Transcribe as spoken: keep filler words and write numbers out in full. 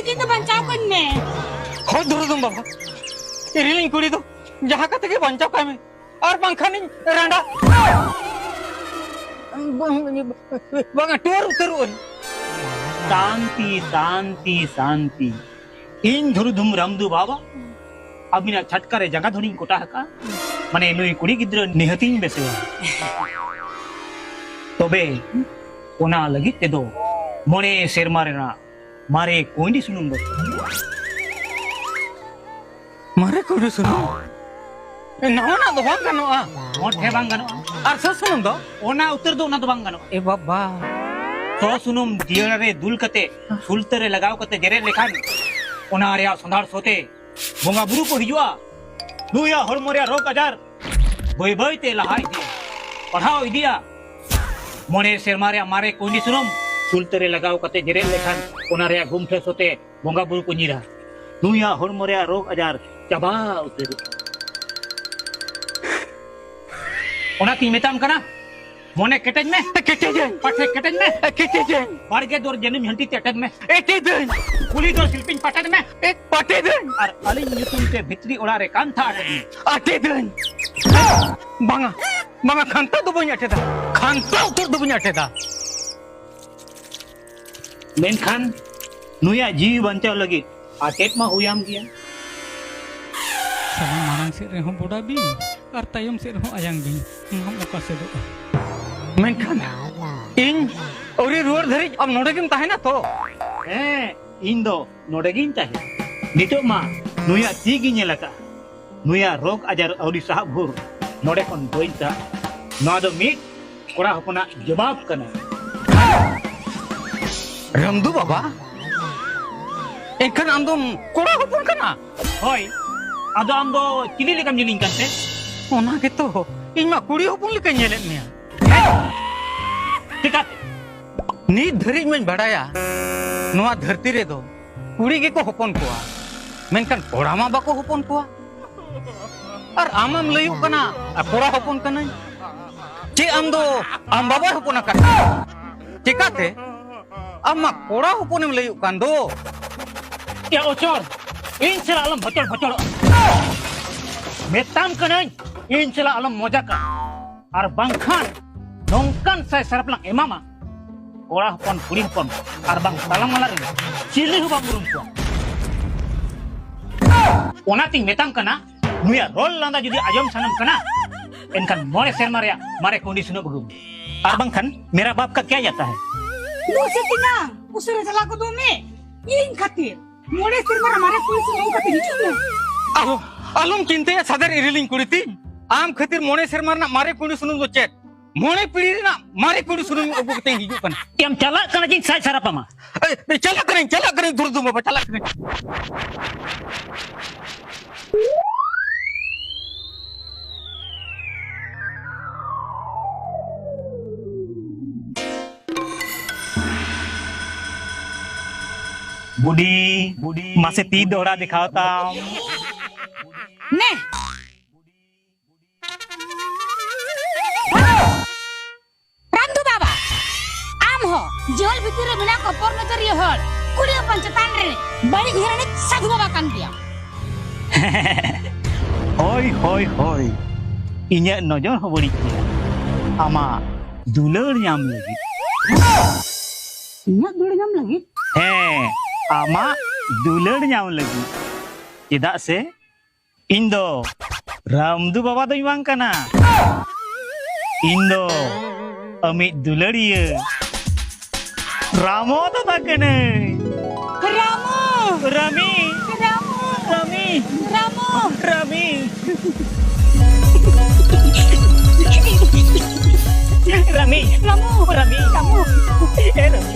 ᱤᱧ ᱫᱚ ᱵᱟᱧᱪᱟᱣ ᱠᱟᱹᱧ ᱢᱮ᱾ ᱦᱳᱭ ᱫᱷᱩᱨᱩᱫᱷᱩᱢ ᱵᱟᱵᱟ, ᱤᱨᱤᱞᱤᱧ ᱠᱩᱲᱤ ᱫᱚ ᱡᱟᱦᱟᱸ ᱠᱟᱛᱮ ᱜᱮ ᱵᱟᱧᱪᱟᱣ ᱠᱟᱭ ᱢᱮ, ᱟᱨ ᱵᱟᱝᱠᱷᱟᱱᱤᱧ ᱨᱟᱸᱰᱟ᱾ ᱵᱟᱝᱟ, ᱴᱩᱣᱟᱹᱨ ᱩᱛᱟᱹᱨᱚᱜ ᱟᱹᱧ᱾ ᱥᱟᱱᱛᱤ, ᱥᱟᱱᱛᱤ, ᱥᱟᱱᱛᱤ᱾ ᱤᱧ ᱫᱷᱩᱨᱩᱫᱷᱩᱢ ᱨᱟᱢᱫᱩ ᱵᱟᱵᱟ ᱟᱹᱵᱤᱱᱟᱜ ᱪᱷᱟᱴᱠᱟ ᱨᱮ ᱡᱟᱸᱜᱟ ᱫᱷᱚᱨᱤᱧ ᱠᱚᱴᱟ ᱟᱠᱟᱫᱼᱟ, ᱢᱟᱱᱮ ᱱᱩᱭ ᱠᱩᱲᱤ ᱜᱤᱫᱽᱨᱟᱹ ᱱᱤᱦᱟᱹᱛᱤᱧ ᱵᱮᱥᱮᱭᱟ᱾ ᱛᱚᱵᱮ ᱚᱱᱟ ᱞᱟᱹᱜᱤᱫ ᱛᱮᱫᱚ ᱢᱚᱬᱮ ᱥᱮᱨᱢᱟ ᱨᱮᱱᱟᱜ ᱢᱟᱨᱮ ᱠᱩᱸᱭᱰᱤ ᱥᱩᱱᱩᱢ ᱫᱚᱨᱠᱟᱨ᱾ ᱢᱟᱨᱮ ᱠᱩᱸᱭᱰᱤ ᱥᱩᱱᱩᱢ? ᱱᱟᱣᱟᱱᱟᱜ ᱫᱚ ᱵᱟᱝ ᱜᱟᱱᱚᱜᱼᱟ᱾ ᱢᱚᱴᱷᱮ ᱵᱟᱝ ᱜᱟᱱᱚᱜᱼᱟ᱾ ᱟᱨ ᱥᱚ ᱥᱩᱱᱩᱢ ᱫᱚ? ᱚᱱᱟ ᱩᱛᱟᱹᱨ ᱫᱚ, ᱚᱱᱟ ᱫᱚ ᱵᱟᱝ ᱜᱟᱱᱚᱜᱼᱟ᱾ ᱮ ᱵᱟᱵᱟ᱾ ᱥᱚ ᱥᱩᱱᱩᱢ ᱫᱤᱭᱟᱹᱲᱟ ᱨᱮ ᱫᱩᱞ ᱠᱟᱛᱮ ᱥᱩᱞᱛᱟᱹ ᱨᱮ ᱞᱟᱜᱟᱣ ᱠᱟᱛᱮ ᱡᱮᱨᱮᱫ ᱞᱮᱠᱷᱟᱱ ᱚᱱᱟ ᱨᱮᱭᱟᱜ ᱥᱚᱸᱫᱷᱟᱲ ᱥᱚ ᱛᱮ ᱵᱚᱸᱜᱟ ᱵᱩᱨᱩ ᱠᱚ ᱦᱤᱡᱩᱜᱼᱟ᱾ ᱱᱩᱭᱟᱜ ᱦᱚᱲᱢᱚ ᱨᱮᱭᱟᱜ ᱨᱳᱜᱽ ᱟᱡᱟᱨ ᱵᱟᱹᱭ ᱵᱟᱹᱭ ᱛᱮ ᱞᱟᱦᱟ ᱤᱫᱤᱜᱼᱟ, ᱵᱟᱲᱦᱟᱣ ᱤᱫᱤᱜᱼᱟ᱾ ᱢᱚᱬᱮ ᱥᱮᱨᱢᱟ ᱨᱮᱭᱟᱜ ᱢᱟᱨᱮ ᱠᱩᱸᱭᱰᱤ ᱥᱩᱱᱩᱢ ᱥᱩᱞᱛᱟᱹ ᱨᱮ ᱞᱟᱜᱟᱣ ᱠᱟᱛᱮ ᱡᱮᱨᱮᱫ ᱞᱮᱠᱷᱟᱱ ᱚᱱᱟ ᱨᱮᱭᱟᱜ ᱜᱩᱢᱴᱷᱟᱹ ᱥᱚ ᱛᱮ ᱵᱚᱸᱜᱟ ᱵᱩᱨᱩ ᱠᱚ ᱧᱤᱨᱟ᱾ ᱱᱩᱭᱟᱜ ᱦᱚᱲᱢᱚ ᱨᱮᱭᱟᱜ ᱨᱳᱜᱽ ᱟᱡᱟᱨ ᱪᱟᱵᱟ ᱩᱛᱟᱹᱨᱚᱜᱼᱟ᱾ ᱚᱱᱟᱛᱤᱧ ᱢᱮᱛᱟᱢ ᱠᱟᱱᱟ, ᱢᱚᱱᱮ ᱠᱮᱴᱮᱡ ᱢᱮ᱾ ᱠᱮᱴᱮᱡᱟᱹᱧ᱾ ᱯᱟᱴᱷᱮ ᱠᱮᱴᱮᱡ ᱢᱮ᱾ ᱠᱮᱴᱮᱡᱟᱹᱧ᱾ ᱵᱟᱲᱜᱮ ᱫᱩᱣᱟᱹᱨ ᱡᱟᱹᱱᱩᱢ ᱡᱷᱟᱹᱱᱴᱤ ᱛᱮ ᱮᱴᱮᱫ ᱢᱮ᱾ ᱮᱴᱮᱫᱟᱹᱧ᱾ ᱠᱩᱞᱦᱤ ᱫᱩᱣᱟᱹᱨ ᱥᱤᱞᱯᱤᱧ ᱯᱟᱴᱮᱫ ᱢᱮ᱾ ᱮ, ᱯᱟᱴᱮᱫᱟᱹᱧ᱾ ᱟᱨ ᱟᱹᱞᱤᱧ ᱧᱩᱛᱩᱢ ᱛᱮ ᱵᱷᱤᱛᱨᱤ ᱚᱲᱟᱜ ᱨᱮ ᱠᱟᱱᱛᱷᱟ ᱟᱴᱮᱫ ᱢᱮ᱾ ᱟᱴᱮᱫᱟᱹᱧ᱾ ᱵᱟᱝᱟ, ᱵᱟᱝᱟ, ᱠᱷᱟᱱᱛᱟ ᱫᱚ ᱵᱟᱹᱧ ᱟᱴᱮᱫᱟ᱾ ᱠᱷᱟᱱᱛᱟ ᱩᱛᱟᱹᱨ ᱫᱚ ᱵᱟᱹᱧ ᱟᱴᱮᱫᱟ᱾ ᱢᱮᱱᱠᱷᱟᱱ ᱱᱩᱭᱟᱜ ᱡᱤᱣᱤ ᱵᱟᱧᱪᱟᱣ ᱞᱟᱹᱜᱤᱫ ᱟᱴᱮᱫ ᱢᱟ ᱦᱩᱭᱟᱢ ᱜᱮᱭᱟ᱾ ᱥᱟᱞᱟ ᱢᱟᱲᱟᱝ ᱥᱮᱫ ᱨᱮᱦᱚᱸ ᱵᱚᱰᱟ ᱵᱤᱧ ᱟᱨ ᱛᱟᱭᱚᱢ ᱥᱮᱫ ᱨᱮᱦᱚᱸ ᱟᱭᱟᱝ ᱵᱤᱧ, ᱱᱚᱣᱟᱢ ᱚᱠᱟ ᱥᱮᱫᱚᱜᱼᱟ? ᱢᱮᱱᱠᱷᱟᱱ ᱤᱧ ᱟᱹᱣᱨᱤ ᱨᱩᱣᱟᱹᱲ ᱫᱷᱟᱹᱨᱤᱡ ᱟᱢ ᱱᱚᱰᱮ ᱜᱮᱢ ᱛᱟᱦᱮᱱᱟ ᱛᱚ? ᱦᱮᱸ, ᱤᱧ ᱫᱚ ᱱᱚᱰᱮ ᱜᱤᱧ ᱛᱟᱦᱮᱱᱟ᱾ ᱱᱤᱛᱚᱜ ᱢᱟ ᱱᱩᱭᱟᱜ ᱛᱤ ᱜᱤᱧ ᱧᱮᱞ ᱟᱠᱟᱫᱼᱟ᱾ ᱱᱩᱭᱟᱜ ᱨᱳᱜᱽ ᱟᱡᱟᱨ ᱟᱹᱣᱨᱤ ᱥᱟᱦᱟᱜ ᱵᱷᱳᱨ ᱱᱚᱰᱮ ᱠᱷᱚᱱ ᱵᱟᱹᱧ ᱥᱟᱦᱟᱜᱼᱟ᱾ ᱱᱚᱣᱟ ᱫᱚ ᱢᱤᱫ ᱠᱚᱲᱟ ᱦᱚᱯᱚᱱᱟᱜ ᱡᱚᱵᱟᱵ ᱠᱟᱱᱟ᱾ ᱨᱟᱢᱫᱩ ᱵᱟᱵᱟ, ᱮᱱᱠᱷᱟᱱ ᱟᱢ ᱫᱚᱢ ᱠᱚᱲᱟ ᱦᱚᱯᱚᱱ ᱠᱟᱱᱟ? ᱦᱳᱭ, ᱟᱫᱚ ᱟᱢ ᱫᱚ ᱪᱤᱞᱤ ᱞᱮᱠᱟᱢ ᱧᱮᱞᱤᱧ ᱠᱟᱱᱛᱮ? ᱚᱱᱟ ᱜᱮᱛᱚ, ᱤᱧ ᱢᱟ ᱠᱩᱲᱤ ᱦᱚᱯᱚᱱ ᱞᱮᱠᱟᱧ ᱧᱮᱞᱮᱫ ᱢᱮᱭᱟ᱾ ᱪᱤᱠᱟᱹᱛᱮ? ᱱᱤᱛ ᱫᱷᱟᱹᱨᱤᱡ ᱢᱟᱧ ᱵᱟᱲᱟᱭᱟ, ᱱᱚᱣᱟ ᱫᱷᱟᱹᱨᱛᱤ ᱨᱮᱫᱚ ᱠᱩᱲᱤ ᱜᱮᱠᱚ ᱦᱚᱯᱚᱱ ᱠᱚᱣᱟ, ᱢᱮᱱᱠᱷᱟᱱ ᱠᱚᱲᱟ ᱢᱟ ᱵᱟᱠᱚ ᱦᱚᱯᱚᱱ ᱠᱚᱣᱟ᱾ ᱟᱨ ᱟᱢᱮᱢ ᱞᱟᱹᱭᱚᱜ ᱠᱟᱱᱟ, ᱟᱨ ᱠᱚᱲᱟ ᱦᱚᱯᱚᱱ ᱠᱟᱹᱱᱟᱹᱧ᱾ ᱪᱮᱫ ᱟᱢ ᱫᱚ ᱟᱢ ᱵᱟᱵᱟᱭ ᱦᱚᱯᱚᱱ ᱟᱠᱟᱫ ᱢᱮᱭᱟ? ᱪᱮᱠᱟᱛᱮ? ᱟᱢ ᱢᱟ ᱠᱚᱲᱟ ᱦᱚᱯᱚᱱᱮᱢ ᱞᱟᱹᱭᱚᱜ ᱠᱟᱱ ᱫᱚ᱾ ᱭᱟ ᱚᱪᱚᱨ, ᱤᱧ ᱥᱟᱞᱟᱜ ᱟᱞᱚᱢ ᱵᱷᱚᱪᱚᱲ ᱵᱷᱚᱪᱚᱲᱚᱜᱼᱟ᱾ ᱢᱮᱛᱟᱢ ᱠᱟᱹᱱᱟᱹᱧ, ᱤᱧ ᱥᱟᱞᱟᱜ ᱟᱞᱚᱢ ᱢᱚᱡᱟᱠᱟ, ᱟᱨ ᱵᱟᱝᱠᱷᱟᱱ ᱱᱚᱝᱠᱟᱱ ᱥᱟᱭ ᱥᱟᱨᱟᱯ ᱞᱟᱝ ᱮᱢᱟᱢᱟ᱾ ᱠᱚᱲᱟ ᱦᱚᱯᱚᱱ, ᱠᱩᱲᱤ ᱦᱚᱯᱚᱱ, ᱟᱨ ᱵᱟᱝ ᱛᱟᱞᱟ ᱢᱟᱞᱟ ᱨᱮᱱ ᱪᱤᱞᱤ ᱦᱚᱸ ᱵᱟᱢ ᱩᱨᱩᱢ ᱠᱚᱣᱟ᱾ ᱚᱱᱟᱛᱤᱧ ᱢᱮᱛᱟᱢ ᱠᱟᱱᱟ, ᱱᱩᱭᱟᱜ ᱨᱚᱲ ᱞᱟᱸᱫᱟ ᱡᱩᱫᱤ ᱟᱸᱡᱚᱢ ᱥᱟᱱᱟᱢ ᱠᱟᱱᱟ, ᱮᱱᱠᱷᱟᱱ ᱢᱚᱬᱮ ᱥᱮᱨᱢᱟ ᱨᱮᱭᱟᱜ ᱢᱟᱨᱮ ᱠᱩᱸᱭᱰᱤ ᱥᱩᱱᱩᱢ ᱟᱹᱜᱩᱭ ᱢᱮ, ᱟᱨ ᱵᱟᱝᱠᱷᱟᱱ ᱢᱮᱨᱟ ᱵᱟᱯ ᱠᱟ ᱠᱭᱟ ᱡᱟᱛᱟ ᱦᱟᱭ? ᱫᱩ ᱥᱤ ᱛᱤᱧᱟ, ᱩᱥᱟᱹᱨᱟ ᱪᱟᱞᱟᱣ ᱜᱚᱫᱚᱜ ᱢᱮ, ᱤᱧ ᱠᱷᱟᱹᱛᱤᱨ᱾ ᱢᱚᱬᱮ ᱥᱮᱨᱢᱟ ᱨᱮ ᱢᱟᱨᱮ ᱠᱩᱸᱭᱰᱤ ᱥᱩᱱᱩᱢ ᱠᱟᱛᱮ ᱦᱤᱡᱩᱜ ᱢᱮ᱾ ᱟᱞᱚ, ᱟᱞᱚᱢ ᱪᱤᱱᱛᱟᱹᱭᱟ ᱥᱟᱫᱮᱨ ᱤᱨᱤᱞᱤᱧ ᱠᱩᱲᱤ ᱛᱤᱧ᱾ ᱟᱢ ᱠᱷᱟᱹᱛᱤᱨ ᱢᱚᱬᱮ ᱥᱮᱨᱢᱟ ᱨᱮᱱᱟᱜ ᱢᱟᱨᱮ ᱠᱩᱸᱭᱰᱤ ᱥᱩᱱᱩᱢ ᱫᱚ ᱪᱮᱫ? ᱢᱚᱬᱮ ᱯᱤᱲᱦᱤ ᱨᱮᱱᱟᱜ ᱢᱟᱨᱮ ᱠᱩᱸᱭᱰᱤ ᱥᱩᱱᱩᱢ ᱟᱹᱜᱩ ᱠᱟᱛᱮ ᱦᱤᱡᱩᱜ ᱠᱟᱱᱟ᱾ ᱮᱢ ᱪᱟᱞᱟᱜ ᱠᱟᱱᱟ ᱪᱮᱧ ᱥᱟᱭ ᱥᱟᱨᱟᱯ ᱟᱢᱟ? ᱮᱭ, ᱮᱭ, ᱪᱟᱞᱟᱜ ᱠᱟᱹᱱᱟᱹᱧ, ᱪᱟᱞᱟᱜ ᱠᱟᱹᱱᱟᱹᱧ, ᱫᱩᱨᱫᱩ ᱵᱟᱵᱟ, ᱪᱟᱞᱟᱜ ᱠᱟᱹᱱᱟᱹᱧ᱾ ᱵᱩᱰᱤ, ᱵᱩᱰᱤ, ᱢᱟᱥᱮ ᱛᱤ ᱫᱚᱦᱲᱟ ᱫᱮᱠᱷᱟᱣ ᱛᱟᱢ᱾ ᱱᱮ᱾ ᱨᱟᱢᱫᱩ ᱵᱟᱵᱟ, ᱟᱢ ᱦᱚᱸ ᱡᱮᱦᱚᱞ ᱵᱷᱤᱛᱤᱨ ᱨᱮ ᱢᱮᱱᱟᱜ ᱠᱚ ᱯᱚᱨ ᱱᱚᱡᱚᱨᱤᱭᱟᱹ ᱦᱚᱲ, ᱠᱩᱲᱤ ᱦᱚᱯᱚᱱ ᱪᱮᱛᱟᱱ ᱨᱮ ᱵᱟᱹᱲᱤᱡ ᱩᱭᱦᱟᱹᱨ ᱟᱹᱱᱤᱡ ᱥᱟᱹᱫᱷᱩ ᱵᱟᱵᱟ ᱠᱟᱱ ᱜᱮᱭᱟᱢ᱾ ᱦᱳᱭ, ᱦᱳᱭ, ᱦᱳᱭ, ᱤᱧᱟᱹᱜ ᱱᱚᱡᱚᱨ ᱦᱚᱸ ᱵᱟᱹᱲᱤᱡ ᱜᱮᱭᱟ ᱟᱢᱟᱜ ᱫᱩᱞᱟᱹᱲ ᱧᱟᱢ ᱞᱟᱹᱜᱤᱫ᱾ ᱤᱧᱟᱹᱜ ᱫᱩᱞᱟᱹᱲ ᱧᱟᱢ ᱞᱟᱹᱜᱤᱫ? ᱦᱮᱸ, ᱟᱢᱟᱜ ᱫᱩᱞᱟᱹᱲ ᱧᱟᱢ ᱞᱟᱹᱜᱤᱫ᱾ ᱪᱮᱫᱟᱜ ᱥᱮ ᱤᱧ ᱫᱚ ᱨᱟᱢᱫᱩ ᱵᱟᱵᱟ ᱫᱚᱧ ᱵᱟᱝ ᱠᱟᱱᱟ᱾ ᱤᱧ ᱫᱚ ᱟᱢᱤᱡ ᱫᱩᱞᱟᱹᱲᱤᱭᱟᱹ ᱨᱟᱢᱚ ᱫᱟᱫᱟ ᱠᱟᱹᱱᱟᱹᱧ᱾ ᱨᱟᱢᱚ! ᱨᱟᱢᱤ! ᱨᱟᱢᱚ! ᱨᱟᱢᱤ! ᱨᱟᱢᱚ! ᱨᱟᱢᱤ! ᱨᱟᱢᱤ! ᱨᱟᱢᱚ! ᱨᱟᱢᱤ! ᱨᱟᱢᱚ! ᱮ ᱨᱟᱢᱤ!